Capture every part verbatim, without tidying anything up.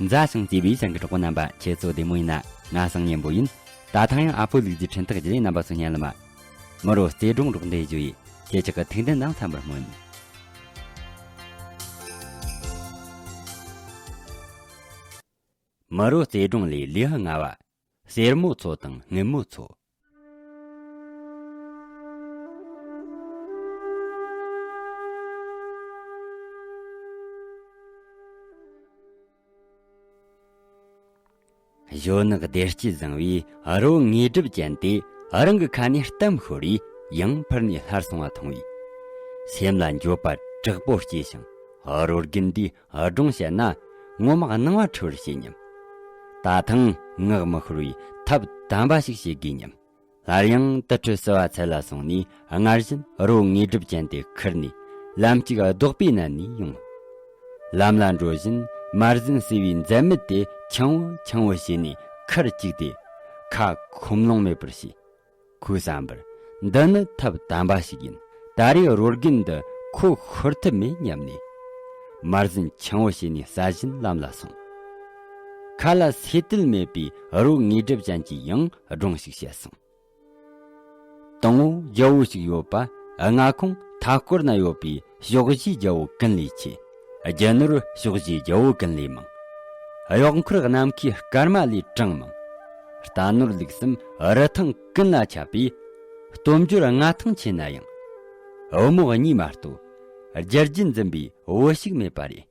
མཛའ་ཞིང་བརྩེ་བའི་ཞིང་གི་གྲོགས་པོ་རྣམ་པ། ཁྱེད་ཚོ་བདེ་མོ་ཡིན་ན། ང་སང་ཉན་པོ་ཡིན། ད་ཐེངས་ཡང་ཨ་ཕོ་ལུག་རྫིའི་འཕྲིན་ཐག་བརྒྱུད་ནས་རྣམ་པ་ཚོ་སྙན་ལ་མ། མི་རོ་རྩེ་སྒྲུང་རོགས་འདེགས་བརྗོད་ཡིས། ཁྱེད་ཅག་གི་ཐུགས་འདུན་དང་འཚམ་པར་སྨོན། མི་རོ་རྩེ་སྒྲུང་ལས། ལེའུ་ལྔ་བ། སེར་མོ་མཚོ་དང་སྔོན་མོ་མཚོ། གཞོན་ནུ་བདེ་སྐྱིད་བཟང་བའི་རོ་དངོས་གྲུབ་ཅན་དེ་རང་གི་ཁ་ནས་གཏམ་ཤོར་བས་ཡང་འཕུར་ནས་སླར་སོང་བ་མཐོང་བས། སེམས་ལ་འགྱོད་པ་དྲག་པོ་སྐྱེས་ཤིང་། རོ་རྒན་འདིས་སྒྲུང་བཤད་ན་ངོ་མ་སྣང་བ་འཁྲུལ་བར་བྱེད་སྙམ། ད་ཐེངས་ངག་མི་ཤོར་བའི་ཐབས་དམ་པ་ཞིག་བྱེད་དགོས་སྙམ། སླར་ཡང་དུར་ཁྲོད་བསིལ་བ་ཚལ་ལ་སོང་ནས། སྔར་བཞིན་རོ་དངོས་གྲུབ་ཅན་དེ་ཁུར་ནས་ལམ་གཅིག་ལྡོག་པའི་ནང་ནས་ཡོང་། ལམ་ལ་འགྲོ་བཞིན་མར་ཟན་བསྲེས་པའི་འཛད་མེད་དེ་ཆང་བོ་ཆང་བོ་བྱས་ནས་ཁུར་བཅུག་སྟེ། ཁ་ཁོམ་ལོང་མེད་པར་བྱས། ཁོས་བསམ་པར། འདི་ནི་ཐབས་དམ་པ་ཞིག་ཡིན། ད་རེས་རོ་རྒན་འདི་ཁོ་ཤོར་ཐབས་མེད་སྙམ་ནས། མར་ཟན་ཆང་བོ་བྱས་ནས་ཟ་བཞིན་ལམ་ལ་སོང་། ཁ་ལ་སེར་དལ་མེད་པའི་རོ་དངོས་གྲུབ་ཅན་གྱིས་ཡང་སྒྲུང་ཞིག་བཤད་སོང་། དང་པོ་རྒྱལ་པོ་ཞིག་ཡོད་པ། མངའ་ཁོངས་མཐའ་སྐོར་ན་ཡོད་པའི་ཕྱོགས་བཞིའི་རྒྱལ་པོ་ཀུན་ལས་ཆེ། རྒྱུ་ནོར་ཕྱོགས་བཞིའི་རྒྱལ་པོ་ཀུན་ལས་མང་། གཡོག་འཁོར་ནམ་མཁའི་སྐར་མ་ལས་གྲངས་མང་། རྟ་ནོར་ལུག་གསུམ་རི་ཐང་ཀུན་ལ་ཁྱབ་པའི། སྟོབས་འབྱོར་མངའ་ཐང་ཆེ་ན་ཡང་། བུ་མོ་གཉིས་མ་གཏོགས། རྒྱལ་རྒྱུད་འཛིན་པའི་བུ་ཞིག་མེད་པ་རེད།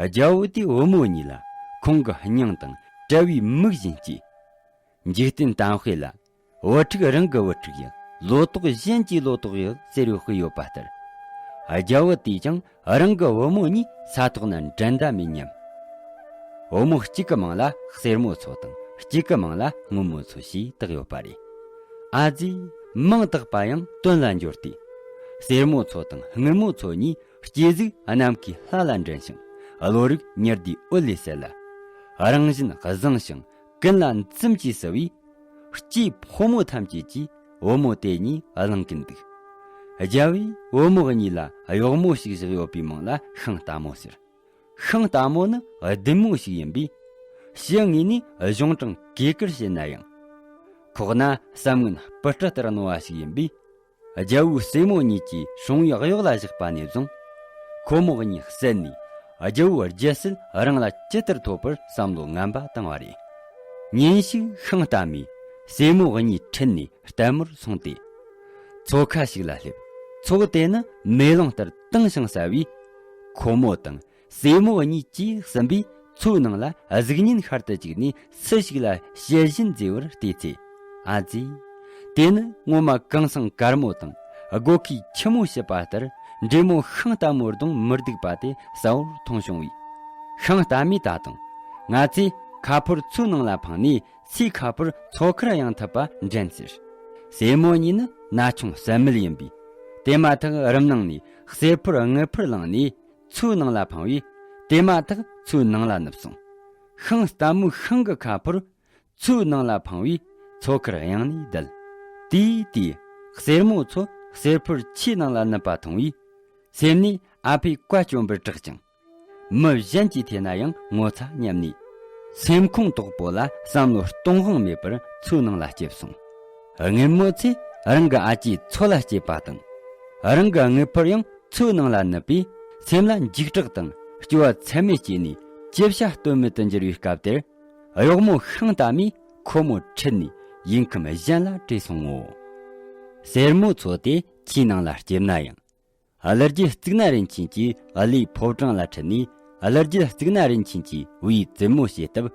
རྒྱལ་པོ་དེའི་བུ་མོ་གཉིས་ལ་ཁོང་གི་སྙིང་དང་བྲལ་བའི་མིག་བཞིན་གྱིས། འཇིག་རྟེན་གཏམ་དཔེ་ལ། བུ་ཕྲུག་རང་གི་བུ་ཕྲུག་ཡག་ལོ་ཏོག་གཞན་གྱི་ལོ་ཏོག་ཡག་ཟེར་བའི་དཔེ་ཡོད་པ་ལྟར། རྒྱལ་པོ་དེས་ཀྱང་རང་གི་བུ་མོ་གཉིས་ས་ཐོག་ན་འགྲན་ཟླ་མེད་སྙམ། བུ་མོ་གཅིག་གི་མིང་ལ་སེར་མོ་མཚོ་དང་། གཅིག་གི་མིང་ལ་སྔོན་མོ་མཚོ་ཞེས་བཏགས་ཡོད་པ་རེད། ཨ་ཙི། མིང་བཏགས་པ་ཡང་དོན་ལ་འབྱོར་ཏེ། སེར་མོ་མཚོ་དང་སྔོན་མོ་མཚོ་གཉིས་སྐྱེས་གཟུགས་ནམ་མཁའི་ལྷ་ལ་འགྲན་ཞིང་། བློ་རིག་ཉི་ཟླའི་འོད་ལས་གསལ་ལ། རང་བཞིན་བཟང་ཞིང་ཀུན་ལ་འཛུམ་གྱིས་བསུ་བའི། སྐྱེས་ཕོ་མོ་ཐམས་ཅད་ཀྱིས་བུ་མོ་དེ་གཉིས་བླང་གིན་འདུག། རྒྱལ་པོས་བུ་མོ་གཉིས་ལ་གཡོག་མོ་ཞིག་བཞག་ཡོད་པའི་མིང་ལ་ཤིང་རྟ་མོ་ཟེར། ཤིང་རྟ་མོ་ནི་བདུད་མོ་ཞིག་ཡིན་པས། ཕྱི་ངོས་ནས་གཞུང་དྲང་གུས་བཀུར་བྱེད་ན་ཡང་། ཁོག་ན་བསམ་ངན་སྤུ་གྲི་ལྟར་རྣོ་བ་ཞིག་ཡིན་པས། རྒྱལ་པོའི་སྲས་མོ་གཉིས་ཀྱིས་སྲུང་བའི་གཡོག་ལ་བཞག་པ་ནས་བཟུང་། ཁོ་མོ་གཉིས་བསད་ནས་རྒྱལ་པོའི་རྒྱལ་སྲིད་རང་ལ་ཇི་ལྟར་ཐོབ་པར་བསམ་བློ་ངན་པ་བཏང་བ་རེད། ཉིན་ཞིག་ཤིང་རྟ་མོས་སྲས་མོ་གཉིས་ཁྲིད་ནས་ལྟད་མོར་སོང་སྟེ། མཚོ་ཁ་ཞིག་ལ་སླེབས། མཚོ་དེ་ནི་མེ་ལོང་ལྟར་དྭངས་ཤིང་གསལ་བས། ཁོ་མོ་དང་སྲས་མོ་གཉིས་ཀྱིས་ཟིན་པའི་མཚོའི་ནང་ལ་གཟུགས་བརྙན་ཤར་དུ་བཅུག་ནས་སུ་ཞིག་ལ་བཤད་བཞིན་མཛེས་པར་བལྟས་ཚེ། ཨ་ཙི། དེ་ནི་ངོ་མ་གངས་སེང་དཀར་མོ་དང་སྒོ་ཁའི་ཁྱི་མོ་བྱེད་པ་ལྟར། འདྲེ་མོ་ཤིང་རྟ་མོའི་གདོང་མི་སྡུག་པ་དེ་གསལ་བོར་མཐོང་བྱུང་བས། ཤིང་རྟ་མོས་ད་དུང་། ང་ཚོས་ཁ་ཕོར་མཚོའི་ནང་ལ་འཕངས་ནས། ཚེ་ཁ་ཕོར་མཚོ་ཁར་གཡེང་ཐུབ་པ་འདྲེན་ཟེར། སྲས་མོ་གཉིས་ནི་ན་ཆུང་བསམ་མེད་ཡིན་པས། དེ་མ་ཐག་རུམ་ནང་ནས་གསེར་ཕོར་དངུལ་ཕོར་བླངས་ནས་མཚོའི་ནང་ལ་འཕངས་པས། དེ་མ་ཐག་མཚོའི་ནང་ལ་ནུབ་སོང་། ཤིང་རྟ་མོའི་ཤིང་གི་ཁ་ཕོར་མཚོའི་ནང་ལ་འཕངས་པས། མཚོ་ཁར་གཡེང་ནས་བསྡད། དེའི་དུས་སེར་མོ་མཚོ་གསེར་ཕོར་ཆུའི་ནང་ལ་ནུབ་པ་མཐོང་བས། སེམས་ནས་ཨ་ཕས་བཀའ་བཀྱོན་པར་གྲགས་ཀྱང་། མི་གཞན་གྱི་ཐད་ན་ཡང་ངོ་ཚ་སྙམ་ནས། སེམས་ཁོང་དོག་པོ་ལ་བསམ་བློ་གཏོང་དབང་མེད་པར་མཚོའི་ནང་ལ་ལྕེབས་སོང་། སྔོན་མོ་ཚོས་རང་གི་ཨ་ཅེ་མཚོ་ལ་སྐྱེས་པ་དང་། རང་གི་དངུལ་ཕོར་ཡང་མཚོའི་ནང་ལ་ནུབ་པས། སེམས་ལ་འཇིགས་སྐྲག་དང་སྐྱོ་བ་ཚད་མེད་སྐྱེས་ནས། ཅི་བྱ་གཏོལ་མེད་དུ་གྱུར་བའི་སྐབས་དེར། གཡོག་མོ་ཤིང་རྟ་མོས་ཁོ་མོ་ཁྲིད་ནས་ཡུལ་ཁམས་གཞན་ལ་བྲོས་སོང་ངོ་། སེར་མོ་མཚོ་དེ་ཆུའི་ནང་ལ་ལྕེབས་ན་ཡང་། ཀླུ་རྒྱལ་གཙུག་ན་རིན་ཆེན་གྱིས་ཀླུའི་ཕོ་བྲང་ལ་ཁྲིད་ནས། ཀླུ་རྒྱལ་གཙུག་ན་རིན་ཆེན་གྱི་བུའི་བཙུན་མོ་བྱེད་སྟབས།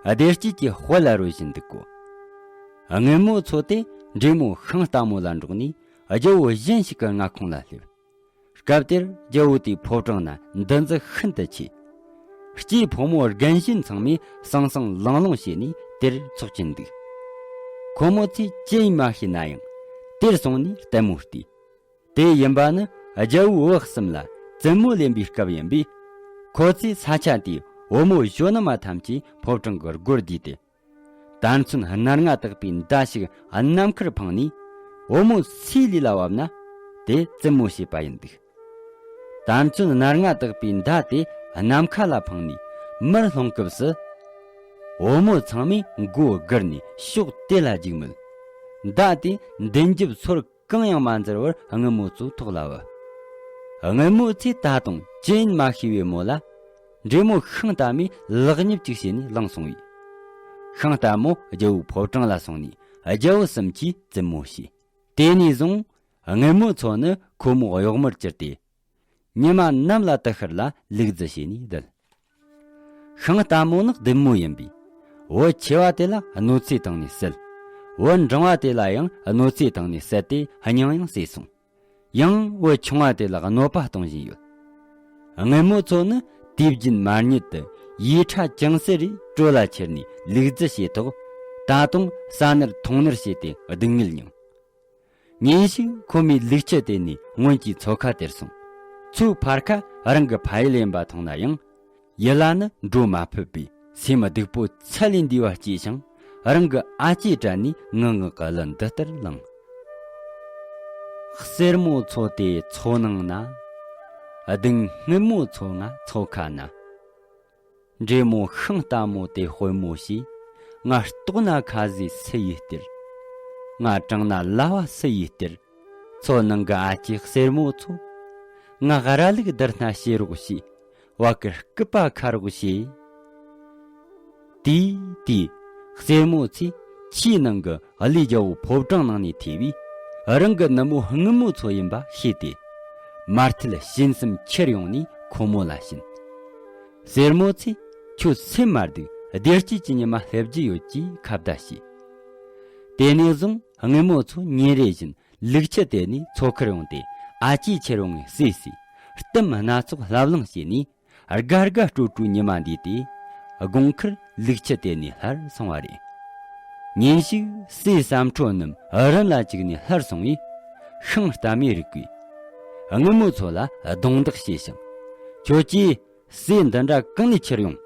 བདེ་སྐྱིད་ཀྱི་དཔལ་ལ་རོལ་བཞིན་འདུག་གོ། སྔོན་མོ་མཚོ་དེ་འདྲེ་མོ་ཤིང་རྟ་མོ་ལ་འགྲོགས་ནས། རྒྱལ་པོ་གཞན་ཞིག་གི་མངའ་ཁོངས་ལ་སླེབས། སྐབས་དེར་རྒྱལ་པོ་དེའི་ཕོ་བྲང་ན་འདུ་འཛི་ཤིན་ཏུ་ཆེ། སྐྱེས་ཕོ་མོ་རྒན་གཞོན་ཚང་མས་ཟང་ཟིང་ལང་ལོང་བྱས་ནས་དེར་འཚོགས་ཀྱིན་འདུག། ཁོ་མོ་ཚོས་ཅི་ཡིན་མ་ཤེས་ན་ཡང་དེར་སོང་ནས་ལྟད་མོ་བལྟས། དེ་ཡིན་པ་ནི་རྒྱལ་པོའི་བུ་གསུམ་ལ་བཙུན་མོ་ལེན་པའི་སྐབས་ཡིན་པས། ཁོ་ཚོས་ས་ཆ་དེའི་བུ་མོ་གཞོན་ནུ་མ་ཐམས་ཅད་ཕོ་བྲང་གི་སྒོར་བསྡུས་ཏེ། དར་ཚོན་སྣ་ལྔ་དག་པའི་མདའ་ཞིག་ནམ་མཁར་འཕངས་ནས། བུ་མོ་སུའི་ལུས་ལ་བབས་ན། དེ་བཙུན་མོ་བྱེད་པ་ཡིན་འདུག། དར་ཚོན་སྣ་ལྔ་དག་པའི་མདའ་དེ་ནམ་མཁའ་ལ་འཕངས་ནས། མར་ལྷུང་སྐབས་སུ། བུ་མོ་ཚང་མས་མགོ་སྒུར་ནས་ཕྱོགས་དེ་ལ་རྒྱུག་མོད། མདའ་དེ་མདུན་རྒྱབ་ཚུར་གང་ཡང་མ་འཛེར་བར་སྔུན་མོ་ཚོའི་ཐོག་ལ་བབས། སྔུན་མོ་ཚོས་ད་དུང་ཅི་ཡིན་མ་ཤེས་པའི་མོ་ལ། འདྲེ་མོ་ཤིང་རྟ་མོས་ལག་གཉིས་གཅིག་བྱས་ནས་བླངས་སོང་བས། ཤིང་རྟ་མོ་རྒྱལ་བོའི་ཕོ་བྲང་ལ་སོང་ནས་རྒྱལ་བོ་གསུམ་གྱིས་བཙུན་མོ་བྱས། དེ་ནས་བཟུང་སྔོན་མོ་མཚོ་ནི་ཁོ་མོ་གཡོག་མོར་གྱུར་ཏེ། ཉི་མ་ནམ་ལ་དུ་ཤར་ལ་ལུག་རྫི་བྱས་ནས་བསྡད། ཤིང་རྟ་མོ་ནི་བདུད་མོ་ཡིན་པས། བུ་ཆེ་བ་དེ་ལ་གནོད་འཚེ་བཏང་ནས་བསད། བུ་འབྲིང་བ་དེ་ལ་ཡང་གནོད་འཚེ་བཏང་ནས་བསད་དེ་སྙིང་ཡང་བསྲེས་སོང་། ཡང་བུ་ཆུང་བ་དེ་ལ་གནོད་པ་གཏོང་བཞིན་ཡོད། སྔོན་མོ་མཚོ་ནི་དུས་རྒྱུན་མར་ཉལ་དུ་ཡིག་ཕྲ་ཅུང་ཟད་རེ་དྲོད་ལ་ཁྱེར་ནས་ལུག་རྫི་བྱས་ཐོག་ད་དུང་ས་ནར་འཐུང་ནར་བྱས་ཏེ་སྡུག་བསྔལ་མྱངས། ཉིན་ཞིག་ཁོ་མོས་ལུག་ཁྱུ་དེད་ནས་སྔོན་གྱི་མཚོ་ཁ་དེར་སོང་། མཚོའི་ཕར་ཁ་རང་གི་ཕ་ཡུལ་ཡིན་པ་མཐོང་ན་ཡང་། ཡུལ་ལ་ནི་འགྲོ་མ་ཕོད་པས་སེམས་སྡུག་པོ་ཚད་ལས་འདས་པ་སྐྱེས་ཤིང་། རང་གི་ཨ་ཅེ་དྲན་ནས་ངུ་ངག་གི་གླུ་འདི་ལྟར་བླངས། གསེར་མོ་མཚོ་དེ་མཚོ་ནང་ན། གདུང་སྔོན་མོ་མཚོ་ང་མཚོ་ཁ་ན། འདྲེ་མོ་ཤིང་རྟ་མོ་དེ་དཔོན་མོ་བྱས། ང་ལྟོགས་ན་ཁ་ཟས་སུ་ཡིས་སྟེར། ང་གྲང་ན་ལྭ་བ་སུ་ཡིས་སྟེར། མཚོ་ནང་གི་ཨ་ཅེ་གསེར་མོ་མཚོ། ང་ར་ལུག་བསྡུར་ན་བྱེད་རོགས་བྱས། བ་གི་སྐུད་པ་ཁ་རོགས་བྱས། དེའི་དུས་གསེར་མོ་མཚོས་ཆུའི་ནང་གི་ཀླུའི་རྒྱལ་པོ་ཕོ་བྲང་ནང་ནས་ཐོས་པས། རང་གི་ནུ་མོ་སྔོན་མོ་མཚོ་ཡིན་པ་ཤེས་ཏེ། མ་མཐའི་ཞེན་སེམས་ཁྱེར་ཡོང་ནས་ཁོ་མོ་ལ་བྱིན། གསེར་མོ་མཚོས་ཁྱོད་སེམས་མ་སྡུག། བདེ་སྐྱིད་ཀྱི་ཉི་མ་སླེབས་རྒྱུ་ཡོད་ཅེས་ཁ་བརྡ་བྱས། དེ་ནས་བཟུང་སྔོན་མོ་མཚོ་ཉིན་རེ་བཞིན་ལུག་ཁྱུ་དེད་ནས་མཚོ་ཁར་ཡོང་སྟེ་ཨ་ཅེ་ཁྱེར་ཡོང་ངས་བསྲེས་སའི་གཏམ་སྣ་ཚོགས་ལབ་གླེང་བྱས་ནས། དགའ་དགའ་སྤྲོ་སྤྲོའི་ཉི་མ་འདས་ཏེ། དགོང་ཁར་ལུག་ཁྱུ་དེད་ནས་སླར་སོང་བ་རེད། ཉིན་ཞིག་སྲས་ཟམ་འཕྲོ་རྣམས་རུམ་ལ་བཅུག་ནས་སླར་སོང་བས། ཤིང་རྟ་མོས་རིག་པས། སྔོན་མོ་མཚོ་ལ་རྡུང་རྡེག་བྱས་ཤིང་། ཁྱོད་ཀྱིས་སྲས་འདི་འདྲ་གང་ནས་ཁྱེར་ཡོང་།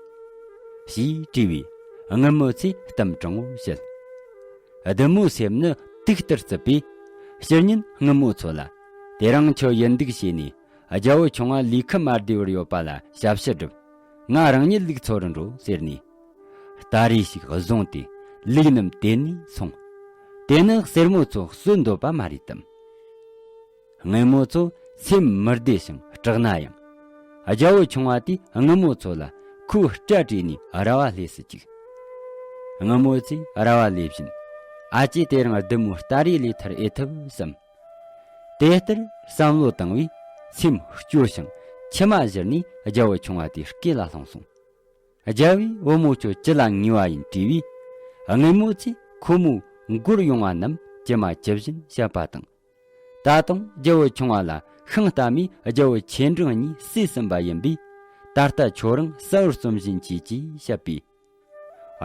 ཞེས་དྲིས་པས། སྔོན་མོ་མཚོས་གཏམ་དྲང་པོ་བཤད། བདུད་མོའི་སེམས་ནི་དུག་ལྟར་བརྩིབས་པས། ཕྱི་ཉིན་སྔོན་མོ་མཚོ་ལ། དེ་རིང་ཁྱོད་ཡིན་འདུག་བྱས་ནས། རྒྱལ་པོ་ཆུང་བ་ལུས་ཁམས་མ་བདེ་བར་ཡོད་པ་ལ་ཞབས་ཕྱི་བསྒྲུབས། ང་རང་ཉིད་ལུག་འཚོལ་རུ་འགྲོ་ཟེར་ནས། སྟ་རེ་ཞིག་བཟུང་སྟེ་ལུག་རྣམས་དེད་ནས་སོང་། དེ་ནི་གསེར་མོ་མཚོ་གསོད་འདོད་པ་མ་རེད་དམ། སྔོན་མོ་མཚོ་སེམས་མི་བདེ་ཞིང་སྐྲག་ན་ཡང་། རྒྱལ་པོ་ཆུང་བ་དེས་སྔོན་མོ་མཚོ་ལ་ཁོའི་སྐྲ་བྲེགས་ནས་ར་བ་ལྷས་སུ་བཅུག། སྔོན་མོ་མཚོས་ར་བ་ལས་བཞིན། ཨ་ཅེ་དེ་རིང་བདུད་མོ་སྟ་རེ་ལས་ཐར་ཨེ་ཐུབ་བསམ། དེ་ལྟར་བསམ་བློ་བཏང་བས་སེམས་སྐྱོ་ཞིང་མཆི་མ་བཞུར་ནས་རྒྱལ་པོ་ཆུང་བ་དེའི་སྐེ་ལ་ལྷུང་སོང་། རྒྱལ་པོས་བུ་མོ་ཁྱོད་ཅི་ལ་ངུས་པ་ཡིན་དྲིས་པས། སྔོན་མོ་མཚོས་ཁོ་མོའི་མགོར་ཡོང་བ་རྣམས་ཇི་མ་ཇི་བཞིན་བཤད་པ་དང་། ད་དུང་རྒྱལ་པོ་ཆུང་བ་ལ་ཤིང་རྟ་མོས་རྒྱལ་པོ་ཆེ་འབྲིང་གཉིས་བསད་ཟིན་པ་ཡིན་པས། ད་ལྟ་ཁྱོད་རང་གསལ་བོར་རྩོམ་བཞིན་གྱིས་ཅེས་བཤད་པས།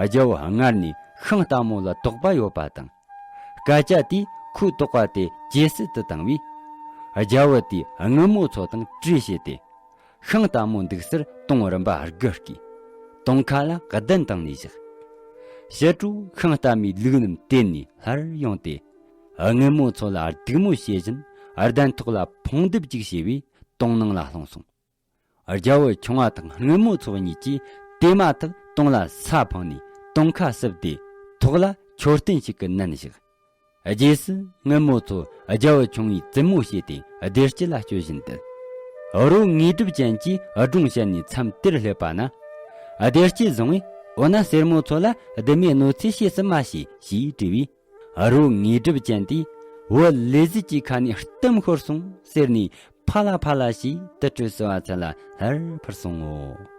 རྒྱལ་པོ་སྔར་ནས་ཤིང་རྟ་མོ་ལ་དོགས་པ་ཡོད་པ་དང་། སྐད་ཆ་དེས་ཁོའི་དོགས་པ་དེ་ཇེ་གསལ་དུ་བཏང་བས། རྒྱལ་པོ་དེས་སྔོན་མོ་མཚོ་དང་དྲིས་བྱས་ཏེ། ཤིང་རྟ་མོ་འདུག་སར་དོང་རིམ་པ་དགུ་བརྐོས། དོང་ཁ་ལ་གདན་བཏིང་ནས་བཞག། ཕྱི་དྲོ་ཤིང་རྟ་མོས་ལུག་རྣམས་དེད་ནས་སླར་ཡོང་སྟེ། སྔོན་མོ་མཚོ་ལ་སྡིགས་དམོད་བྱེད་བཞིན་གདན་ཐོག་ལ་འཕོངས་རྡེབ་ཅིག་བྱས་པས་དོང་ནང་ལ་ལྷུང་སོང་། རྒྱལ་པོ་ཆུང་བ་དང་སྔོན་མོ་མཚོ་གཉིས་ཀྱིས་དེ་མ་ཐག་དོང་ལ་ས་འཕངས་ནས་དོང་ཁ་བསུབས་ཏེ་ཐོག་ལ་མཆོད་རྟེན་ཞིག་གི་མནན་བཞག། རྗེས་སུ་སྔོན་མོ་མཚོ་རྒྱལ་པོ་ཆུང་བའི་བཙུན་མོ་བྱས་ཏེ་བདེ་སྐྱིད་ལ་སྤྱོད་བཞིན་དུ། རི་བོ་དངོས་གྲུབ་ཅན་གྱིས་སྒྲུང་བཤད་ནས་མཚམས་དེར་སླེབས་པ་ན། བདེ་སྐྱིད་བཟུང་བས། འོ་ན་གསེར་མོ་མཚོ་ལ་བདུད་མོས་གནོད་འཚེ་བྱས་སུ་མ་ཤེས་ཞེས་དྲིས་པས། རི་བོ་དངོས་གྲུབ་ཅན་དེས་བུ་ལས་ཟིལ་གྱི་ཁ་ནས་གཏམ་ཤོར་སོང་ཟེར་ནས་ཕ་ལ་ཕ་ལ་ཞེས་དུར་ཁྲོད་བསིལ་བ་ཚལ་ལ་སླར་འཕུར་སོང་ངོ་།